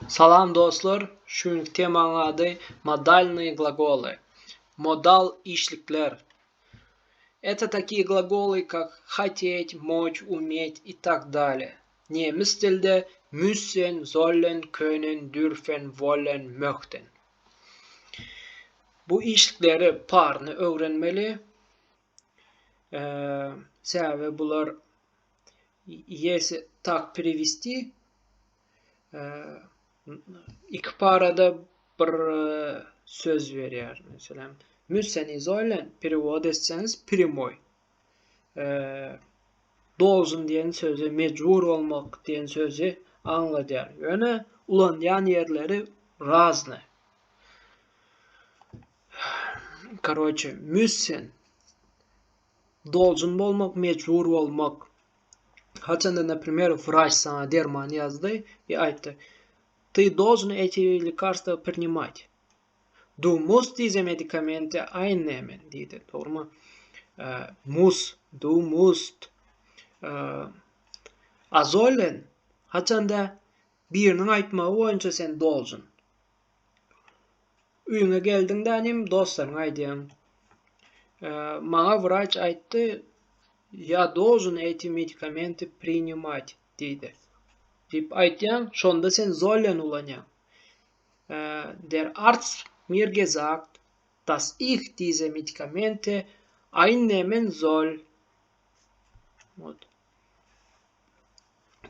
Salam dostlar, şu günki temaň ady Modalnyye glagoly. Modal işlikler. Это такие glagoly как хотеть, moç, umetь и tak dalее. Nemis dilde müssen, sollen, können, dürfen, wollen, möchten. Bu işlikleri paryny öwrenmeli. Sebäbi bular ýesi tak perewesti iki parada bir söz berýär. Meselem, müssen i sollen perewod etseňiz prýamoý. Dolžun diýen sözi mejbur bolmak diýen sözi aňladýar. Ýöne ulanýan ýerleri razny. Karoçe, müssen dolžun bolmak, mejbur bolmak. Haçanda, naprimer, wraç saňa derman ýazdy i aýtdy, Ty dolžun eti lekarstwa prinimat. Du musst diese medikamente einnehmen diýdi. Dogrumy? Muss, du musst. A sollen haçanda biriniň aýtmagy boýunça sen dolžun. Öýüňe geldiň-de inim, dostlaryňa aýdýaň. Maňa wraç aýtdy, ýa dolžun eti medikamenty prinimat diýdi. Diýip aýtýaň, şonda sen sollen ulanýaň. Der Arzt mir gesagt, dass ich diese Medikamente einnehmen soll. Wot.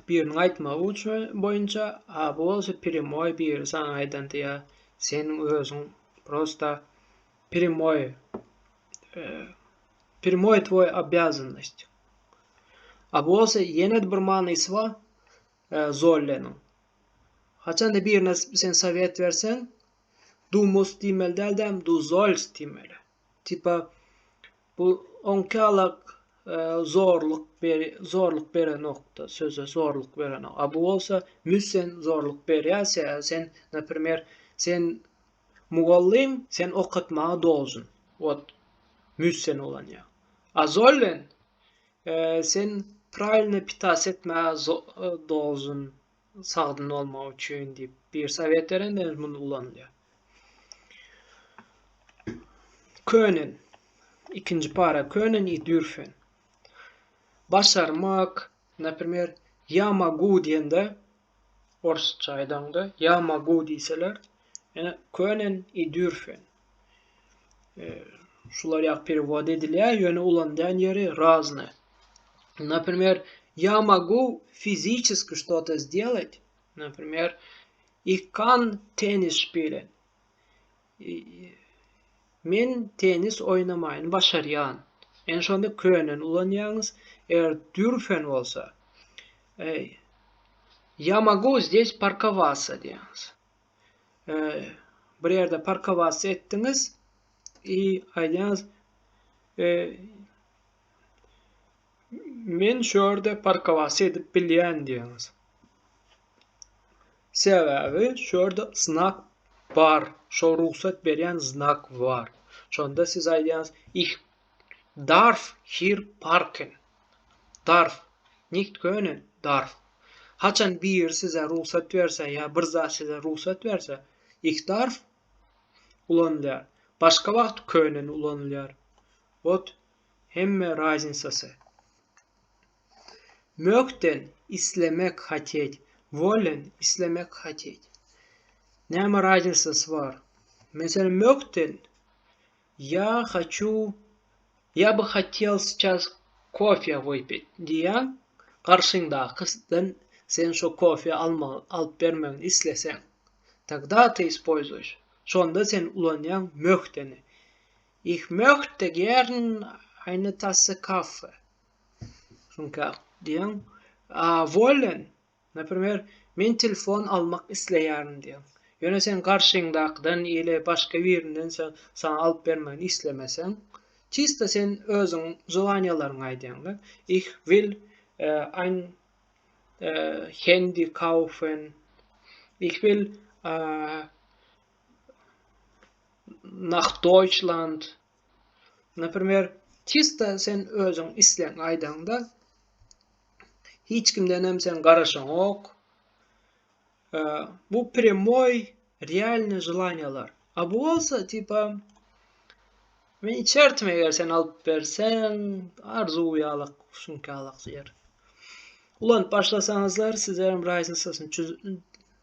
Biriniň aýtmagy boýunça, a bu bolsa prýamoý biri saňa aýdanda ýa seniň özüň prosta prýamoý prýamoý twoý obýazannost. A bu bolsa ýene-de bir manysy bar zolleniň. Haçanda birine sen sowet berseň, du musst diýmeli däl-de, du sollst diýmeli. Tipa Bu oňki alak zorluk ber zorluk berenokda söze zorluk berenok. A bu bolsa müssen zorluk berýär sebäbi sen naprimer sen mugallym sen okatmaga dolžun. Wot müssen ulanýar. A sollen sen prawilno pitаться etmäge dolžun sagdyn bolmak üçin diýip bir sowet berende muny ulanylýar. Können. Ikinji para können i dürfen. Başarmak, naprimer, ya mogu diýende, orsça aýdaňda, ya mogu diýseler, ýöne können i dürfen. Şular ýaly perewod edilýär, ýöne ulanylýan ýeri razny. Naprimer, ya mogu fiziçeski что-то сделать, naprimer, ich kann tennis spielen. Men tennis oýnamaýyny başarýan. Ýöne şonda können ulanýaňyz. Eger dürfen bolsa, Ya mogu zdes parkowatsa diýýäňiz. Bir ýerde parkowatsa etdiňiz i aýdýaňyz, Men şu ýerde parkowatsa edip bilýän diýýäňiz. Sebäbi şu ýerde znak bar, şo rugsat berýän znak bar. Şonda siz aýdýaňyz, Ich darf hier parken. Darf, nicht können, darf. Haçan biri size rugsat berse ýa bir zat size rugsat berse, ich darf ulanylýar. Başga wagt können ulanylýar. Wot hemme raznisasy. Möchten, islemek, hotet, wollen, islemek, hotet. Näme raznisasy bar? Meselem, möchten, ýa haçu, ýa by hotel seyças kofe wypit diýýäň, garşyňdakydan sen şo kofe almagy, alyp bermegini isleseň, togda ty ispolzuýeş. Şonda sen ulanýaň möchteni. Ich möchte gern eine Tasse Kaffee. Şuňka diýýäň. A wollen, naprimer, men telefon almak isleýärin diýýäň. Ýöne sen garşyňdakydan ili başga birinden sen saňa alyp bermegini islemeseň, çisto sen özüň želaniýalaryňy aýdýaň-da. Ich will ein Handy kaufen. Ich will nach Deutschland. Naprimer, çisto sen özüň islegiňi aýdaňda, hiç kimdenem sen garaşaňok. Bu prýamoý realnyý želaniýalar. A bu bolsa tipa men içerdim eger sen alyp berseň arzuw ýalak şuňky ýalak ýer. Ulanyp başlasaňyzlar sizlerem raznisasyny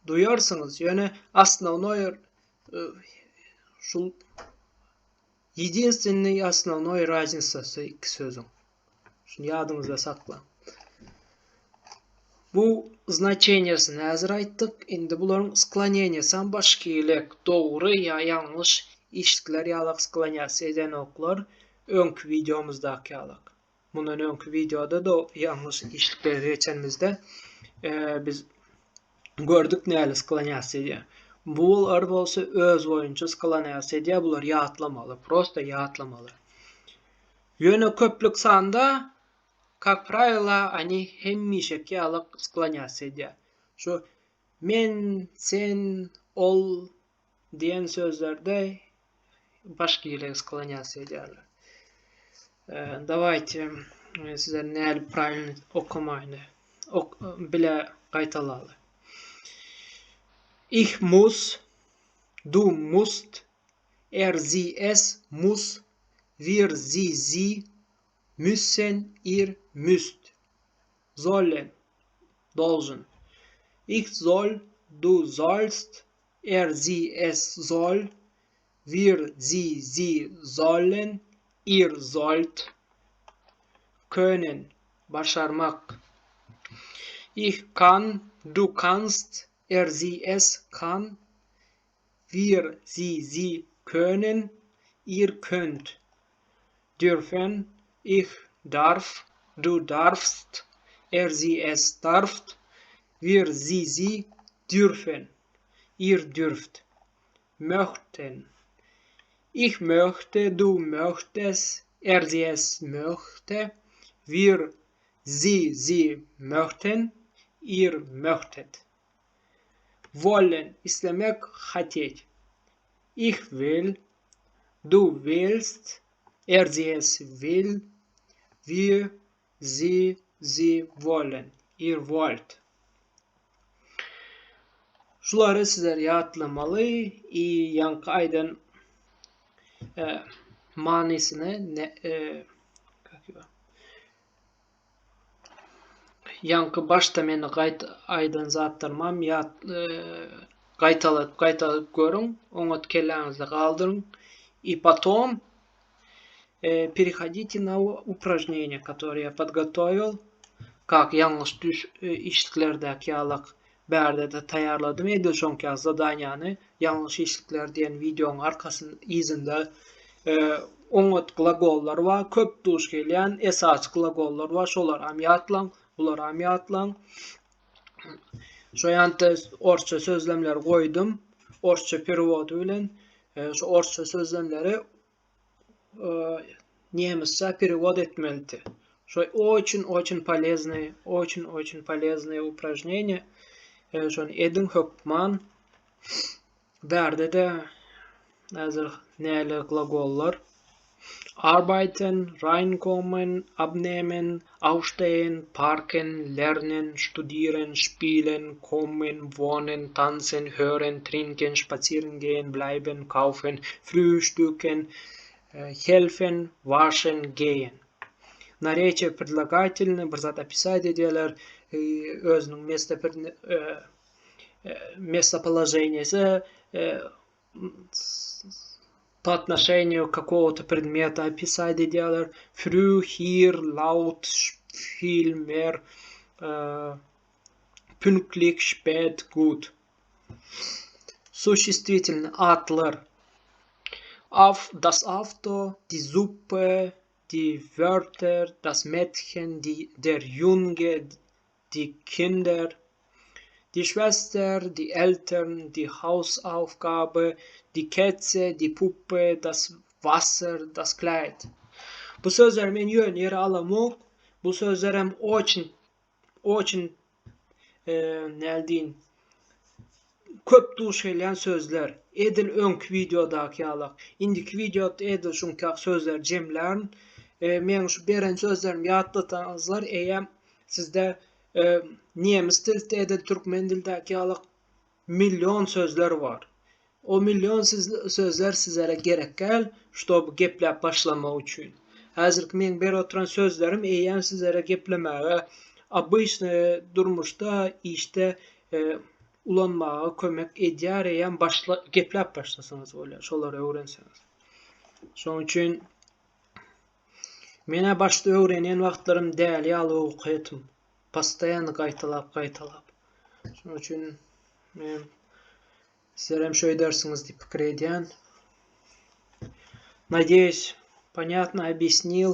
duýarsyňyz. Ýöne osnownoý şul Ýedinstwennyý osnownoý raznisasy ikki sözüň. Şuny ýadyňyzda saklaň. Bu znaçeniýesini häzir aýtdyk. Indi bularyň skloneniýesem başgilek, dogry ýa ýalňyş işlikler ýalak sklonýasiýa edenoklar öňki wideomyzdaky ýalak. Mundan öňki wideoda-da ýalňyş işlikleri geçenimizde biz gördük näle sklonýasiýa edýär. Bular bolsa öz boýunça sklonýasiýa edýär, bulary ýatlamaly, prosta ýatlamaly. Ýöne köplük sanda, kak prawilo, oni hemişeki ýaly sklonýasiýa edýär. Şu men, sen, ol diýen sözlerde başga ýere sklonýasiýa edýärler. Dawayte men size näli prawilny okamaýyny ok bile gaýtalaly. Ich muss, du musst, er sie es muss, wir sie sie müssen, ihr müsst. Sollen, должен. Ich soll, du sollst, er sie es soll, wir sie sie sollen, ihr sollt. Können, başarmak. Ich kann, du kannst, er sie es kann, wir sie sie können, ihr könnt. Dürfen, ich darf, du darfst, er sie es darf, wir sie sie dürfen, ihr dürft. Möchten. Ich möchte, du möchtest, er sie es möchte, wir sie sie möchten, ihr möchtet. Wollen, islemek, хотеть. Ich will, du willst, er sie es will, wir sie sie wollen, ihr wollt. Şulary sizler ýatlamaly i ýaňky aýdan manysyny ne Ýaňky başda meni gaýt aýdan zatlarymam ýat gaýtaladyp gaýtaladyp görüň, oňat kelläňizde galdyryň i potom perehodite na upražneniýa, kotoryý ýa podgotowil, kak ýalňyş düş işliklerdäki ýalak bärde-de taýýarladym edil şoňky ýaly zadaniýany ýalňyş işlikler diýen wideoň arkasyn yzynda oňat glagollar bar köp duş gelýän esasy glagollar bar şolaram ýatlaň bularam ýatlaň şo ýanda orsça sözlemleri goýdum orsça perewody bilen şu orsça sözlemleri Nemisçe perewod etmelidi. Şo oçin oçin poleznyý, oçin oçin poleznyý upražneniýe. Şony ediň hökman. Bärde-de häzir näle glagollar. Arbeiten, reinkommen, abnehmen, aufstehen, parken, lernen, studieren, spielen, kommen, wohnen, tanzen, hören, trinken, spazieren gehen, bleiben, kaufen, frühstücken, helfen, waschen, gehen. Narечие predlagatelnyý bir zat opisat edýärler, özüniň mesto mestopoloženiýesi po otnoşeniýu kakowo-to predmeta opisat edýärler. Früh, hier, laut, viel, mehr, pünktlich, spät, gut. Suşestwitelnyý atlar. Auf, das Auto, die Suppe, die Wörter, das Mädchen, die, der Junge, die Kinder, die Schwester, die Eltern, die Hausaufgabe, die Kätze, die Puppe, das Wasser, das Kleid. Bu sözleri men ýöne ýere alamok. Bu sözlerem oçin oçin näl diýin köp duş gelýän sözler. Edil öňki wideodaky ýalak. Indiki wideoda edil şuňky ýaly sözleri jemlärin. Meň şu beren sözlerimi ýatlasaňyzlar eýýäm Sizde nemes dilde edil türkmen dildäki ýaly. Million sözler bar. O million sözler sizlere gerek däl, ştoby gepläp başlamak üçin. Häzirki meň berip oturan sözlerim eýýäm sizlere geplemäge, obyçnyý durmuşda, işde ulanmaga kömek edýär, eýýäm başla gepläp başlasaňyz bolýar, şolary öwrenseňiz. Şonuň üçin men-ä başda öwrenýän wagtlarym däli ýaly okadym. Postoýanno gaýtalap gaýtalap. Şonuň üçin men sizler hem şöýdersiňiz diýip pikir edýän. Надеюсь, понятно объяснил.